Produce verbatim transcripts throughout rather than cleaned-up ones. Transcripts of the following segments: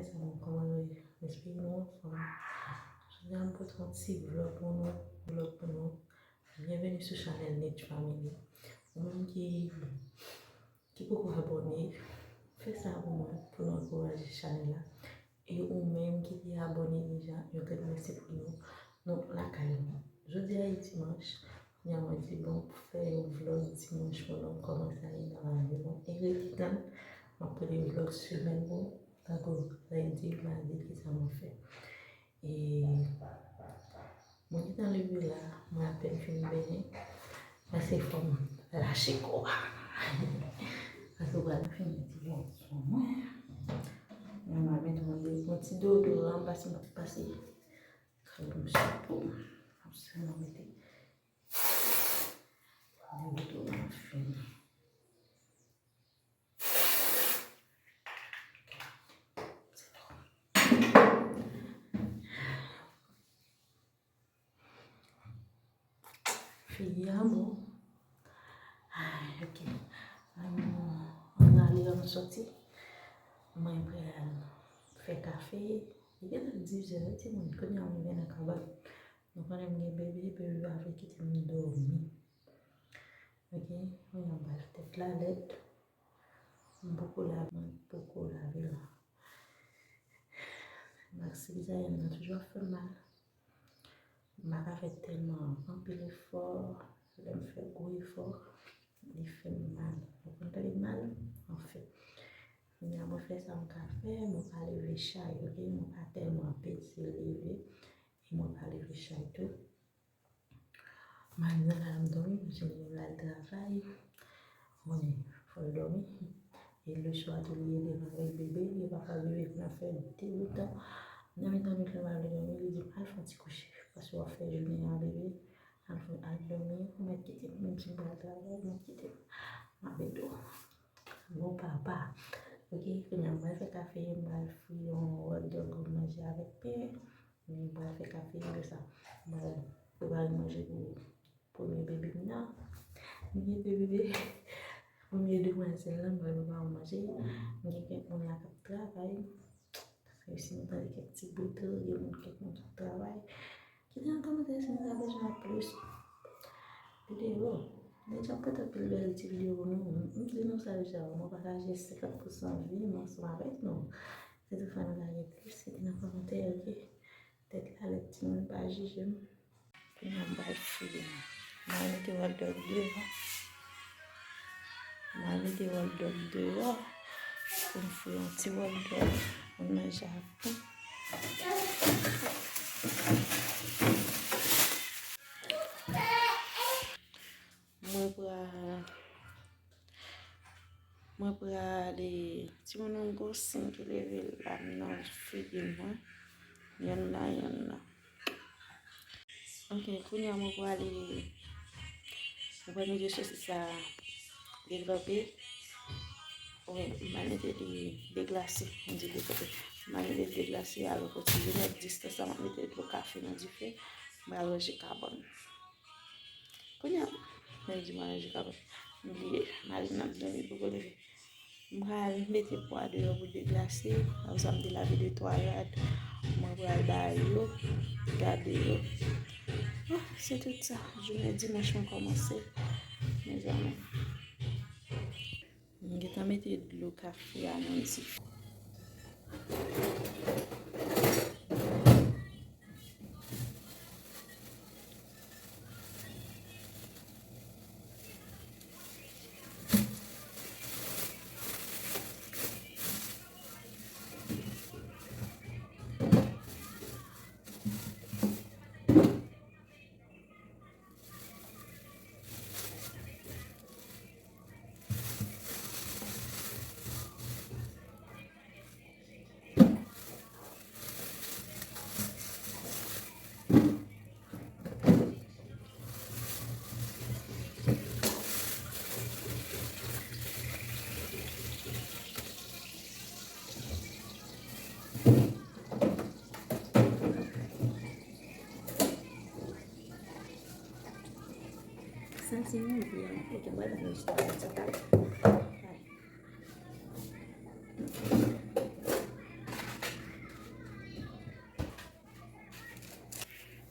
Mezanmi, kòman nou ye? M espere nou anfòm. Jodi a m pote yon ti vlòg pou nou, vlòg pou nou. Byenveni sou chanèl Nitch Family. Ou menm ki, ki poko abòne, fè sa pou mwen, pou nou ankouraje chanèl la. E ou menm ki te abòne deja, yon grenn mèsi pou nou. Nou lakay nou. Jodi a e dimanch, kounye a mwen di bon pou fè yon vlòg dimanch pou nou, kòman sa ye nan lavi nou. E rete tann, m ap pote vlòg semèn pou nou, tankou lendi, madi, kisa mwen fè. E mwen gentan leve la, mwen apèn fin benyen. Paske fò m lache kò a. Paske w pral fini ti bwasyon mwen. Mwen mwen mete yon de yon ti deodoran, m pase, m pase krèm sou po m. Ap sèlman mete deodoran fini. Figi a bon. Ay, ok. Ann, ann ale, ann soti. Mwen prè al fè kafe. Li gentan diz è, wi, timoun. Kounye a m rive nan kabann. Nou konnen m gen bebe, bebe pa vle kite m dòmi. Ok, kounye a m pral tèt la lèd. M poko lave, m poko lave la. Maske sa yo nan toujou ap fè m mal. M pa ka fè tèlman anpil efò. Lè m fè gwo efò, li fè m mal. Ou konn tande mal? Anfen. Kounye a mwen fè sa m ka fè, mwen pa leve chay, ok? Mwen pa tèlman peze leve, e mwen pa leve chay tou. Mari m nan la, l ap dòmi, paske li menm l al travay. Konnen, fò l dòmi. E leswa tou, li ede m avèk bebe, li pa ka leve pou l al fè degoutan. Nan mitan nwit la, m al dòmi, li di m, "Al fè yon ti kouche, paske w ap fè jounen an, bebe. Al fè, al dòmi, ou mèt kite m, menm si m pral travay, ou mèt kite m." M ap ede w. Bon papa. Ok, kounye a, m pral fè kafe, m pral fri yon hot dog pou manje avèk pen. M pral fè kafe, apre sa, m pral prepare manje pou premye bebe m nan. M gen de bebe, premye demwazèl la, m pral prepare manje. M gen kèk moun la k ap travay. Paske si nou tande kèk ti bri, gen moun, kèk moun k ap travay. Kite nan kòmantè si nou ta bezwen plis videyo. Deja m pote anpil bèl ti videyo pou nou. M di nou sa deja, mwen pataje senkant pousan vi m ansanm avèk nou. Se tou fè nou lage plis, kite nan kòmantè, ok? Tèt la lèd, timoun, pa jije m. Kounye a m pral fouye. M al mete hot dog devan. M al mete hot dog deyò. Pou m fouye yon ti hot dog. Pou n manje avè m. Mwen pral, mwen pral, e, timoun, yon gwo siy ki leve la nan figi mwen. Yonn nan, yonn nan. Ok, kounye a mwen pral, mwen pral mete sosis la detranpe. Wi, m pral mete li deglase, m di detranpe. M pral mete li deglase, alò, pou ti jounen distans la, m ap mete dlo kafe nan dife. M pral ranje kabann. Kounye a, men di mwen ranje kabann. M bliye, Malim nan dòmi, li poko leve. M pral mete pwa deyò pou deglase. Apre sa, m te lave de twa rad. Mwen pral ba yo, gade yo. Oh, se tout sa. Jounen dimanch mwen kòmanse. Mezanmi. M gentan mete dlo kafe a nan dife. Santi nou byen, ok, mwen ba nou sa, sa ta. Ay.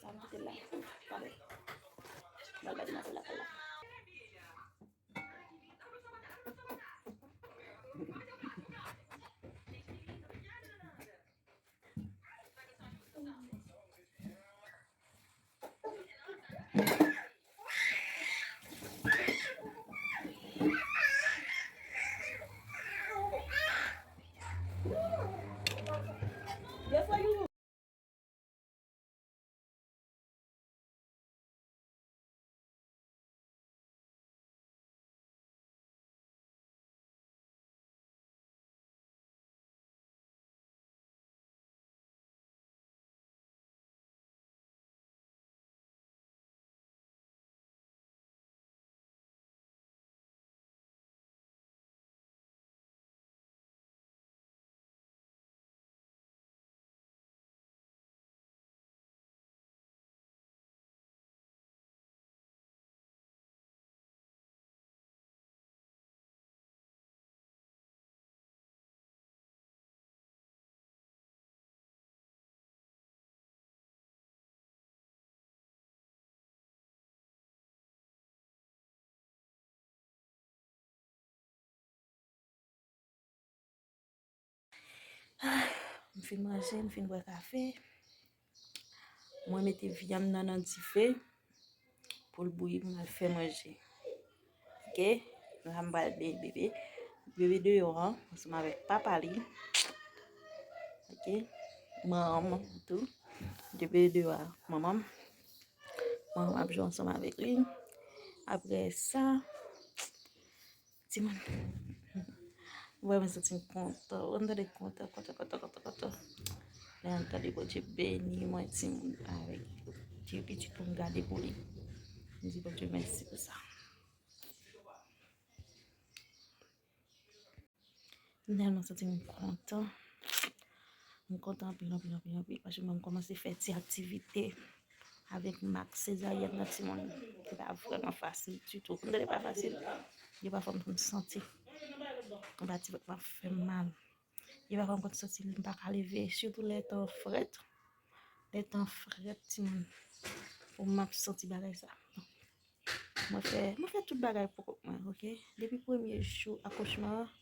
Sa m kite l la. Gade. Mwen al bay demoiselle la kay la. M fin manje, m fin bwè kafe. Mwen mete vyann nan nan dife pou l bouyi pou m al fè manje. Oke? La m pral benyen bebe. Bebe deyò an, ansanm avèk papa li. Oke? Manman m tou. Bebe deyò a, manman m. Manman m ap jwe ansanm avèk li. Apre sa, timoun. Vrèman, m santi m kontan. Ou tande kontan, kontan, kontan, kontan, kontan. Lè m tande Bondye beni mwen, timoun, avèk de pitit pou m gade pou li. M di Bondye mèsi pou sa. M tèlman santi m kontan. M kontan anpil, anpil, anpil, anpil. Paske mwen m kòmanse fè ti aktivite avèk mak sezaryèn nan, timoun. Li pa vrèman fasil ditou. Ou tande pa fasil? Gen pafwa m konn santi yon pati vant mwen ap fè m mal. Gen pafwa m konn santi m pa ka leve, sitou lè tan frèt. Lè tan frèt, timoun. Pou m ap santi bagay sa. Mwen fè, mwen fè tout bagay pou kont mwen, oke? Depi premye jou akouchman an,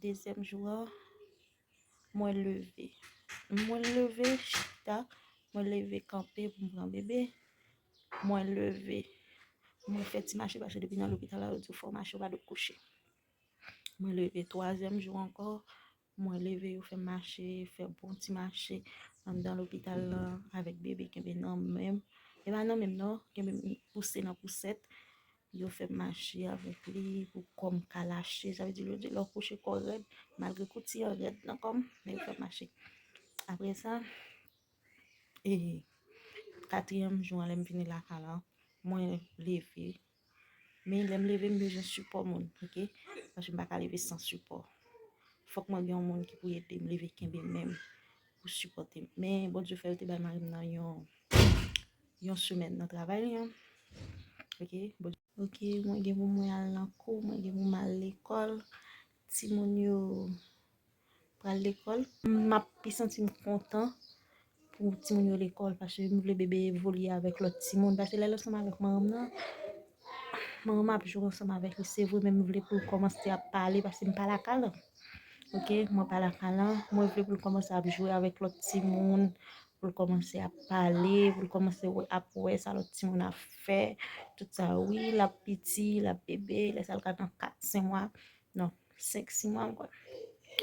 dezyèm jou an, mwen leve. Mwen leve chita, mwen leve kanpe pou m pran bebe. Mwen leve. Mwen fè ti mache, paske depi nan lopital la, yo di w fò w mache, w pa dwe kouche. Mwen leve twazyèm jou ankò, mwen leve, yo fè m mache, fè bon ti mache anndan lopital la avèk bebe kenbe nan men m. E pa nan men m non, kenbe m pouse nan pousèt. Yo fè m mache avèk li pou kò m ka lache. Sa vle di, yo di lè w kouche kò w rèd, malgre kouti an rèd nan kò m, men yo fè m mache. Apre sa, e katriyèm jou an, lè m vini lakay la, mwen leve. Men lè m leve, m bezwen sipò moun, oke? Paske m pa ka leve san sipò. Fòk mwen gen yon moun ki pou ede m leve, kenbe men m, pou sipòte m. Men Bondye fè l te bay mari m nan yon, yon semèn nan travay li an. Oke? Bon, oke, mwen gen pou mwen al nan kou, mwen gen pou mwen al lekòl. Timoun yo pral lekòl. M ap pi santi m kontan pou timoun yo lekòl, paske m vle bebe evolye avèk lòt timoun. Paske lè l ansanm avèk manman m nan, manman m ap jwe ansanm avèk li, se vre, men m vle pou l kòmanse ap pale, paske m pa lakay la. Oke, mwen pa lakay la, mwen vle pou l kòmanse ap jwe avèk lòt timoun, pou l kòmanse ap pale, pou l kòmanse wè, ap wè sa lòt timoun ap fè, tout sa. Wi, l ap piti, l ap bebe, lè sa l ka nan kat, senk mwa, non, senk, sis mwa, m kwè.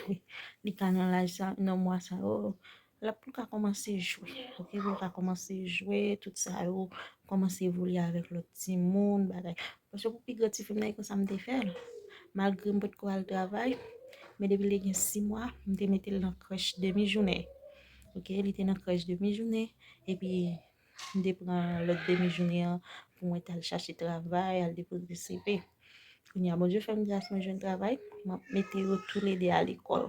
Wi, li ka nan laj sa, nan mwa sa yo, l ap, pou l ka kòmanse jwe, oke, pou l ka kòmanse jwe, tout sa yo, kòmanse evolye avèk lòt timoun, bagay. Paske pou pi gran tifi m nan, e konsa m te fè l. Malgre m potko al travay, men depi li gen sis mwa, m te mete l nan krèch demi jounen. Oke, li te nan krèch demi jounen, epi m te pran lòt demi jounen an pou mwen t al chache travay, al depoze C V. Kounye a, Bondye fè m gras, mwen jwenn travay, m ap mete yo toulede a lekòl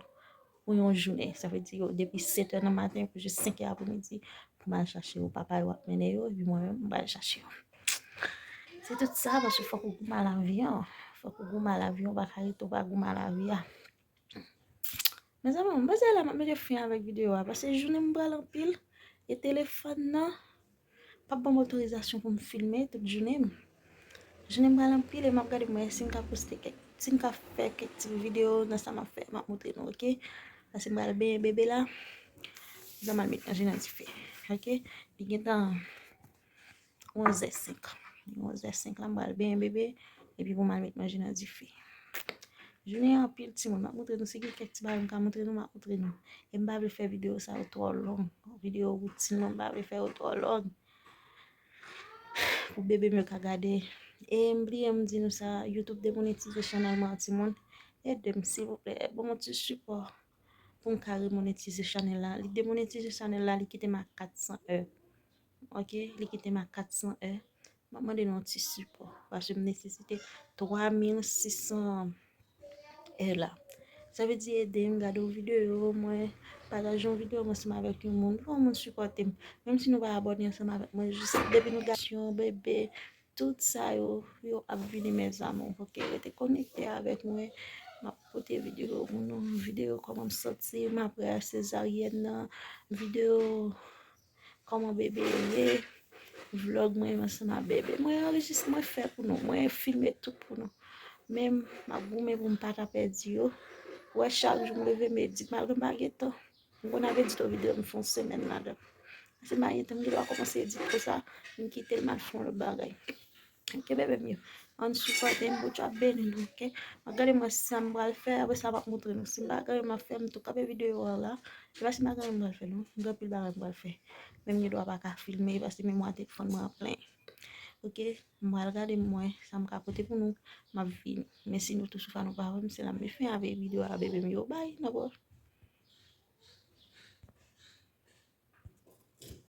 pou yon jounen. Sa vle di yo depi sèt è nan maten pou jis senk è apremidi pou m al chache yo. Papa yo ap mennen yo, epi mwen menm, m pral chache yo. Se tout sa, paske fòk ou goumen a lavi an. Fòk ou goumen a lavi an, ou pa ka rete ou pa goumen a lavi a. Mezanmi, m panse la m ap mete fen avèk videyo a, paske jounen m pral anpil, e telefòn nan p ap ban m otorizasyon pou m filme tout jounen m. Jounen m pral anpil e m ap gade mwen si m ka poste kèk, si m ka fè kèk ti videyo nan sa m ap fè, m ap montre nou, oke? Paske m pral benyen bebe la, m pral met manje nan dife, oke? Li gentan onz è senk. Onz è senk la, m pral benyen bebe, epi pou m al met manje nan dife. Jounen an anpil timoun, m ap montre nou, si gen kèk ti bagay m ka montre nou, m ap montre nou. E m pa vle fè videyo sa yo twò long. Videyo woutin lan, m pa vle fè yo twò long. Pou bebe m yo ka gade. E m bliye m di nou sa, YouTube demonetize chanèl mwen an timoun. Ede m, silvouplè. Ban m yon ti sipò pou m ka remonetize chanèl la. Li demonetize chanèl la, li kite m a kat san è. Oke, li kite m a kat san è. M ap mande nou yon ti sipò, paske m nesesite twa mil sis san è la. Sa vle di ede m gade yon videyo, mwen pataje yon videyo mwen ansanm avèk yon moun. Fò yon moun sipòte m. Menm si nou pa abòne ansanm avèk mwen, jis depi nou gade yon bebe, tout sa yo, yo ap vini, mes amours. Oke, rete konekte avèk mwen. M ap pote videyo pou nou, videyo kòman m santi m apre sezaryèn nan, videyo kòman bebe ye, vlòg mwen ansanm ak bebe. Mwen anrejistre, mwen fè pou nou, mwen filme tout pou nou. Men m ap goumen pou m pa ta pèdi yo. Ou wè, chak jou m leve, m di, malgre m pa gen tan, M konn ap edite yon videyo, m fè yon semèn ladan. Se m pa gen tan, m gen dwa kòmanse edit konsa, m kite l, m al fè yon lòt bagay. Ok, bebe m yo. Ann sipòte m, Bondye ap beni nou, ok? M ap gade mwen sa m pral fè, apre sa m ap montre nou. Si m pa gen anyen m ap fè, m tou kanpe videyo a la. Se pa si m pa gen anyen m pral fè, non. M gen anpil bagay m pral fè. Men m gen dwa pa ka filme, paske memwa telefòn mwen an plen. Ok? M pral gade mwen, sa m ka pote pou nou, m ap vini. Men si nou tou souf a nou pa wè m, se la m met fen avèk videyo a, bebe m yo. Bay, nan pwòch.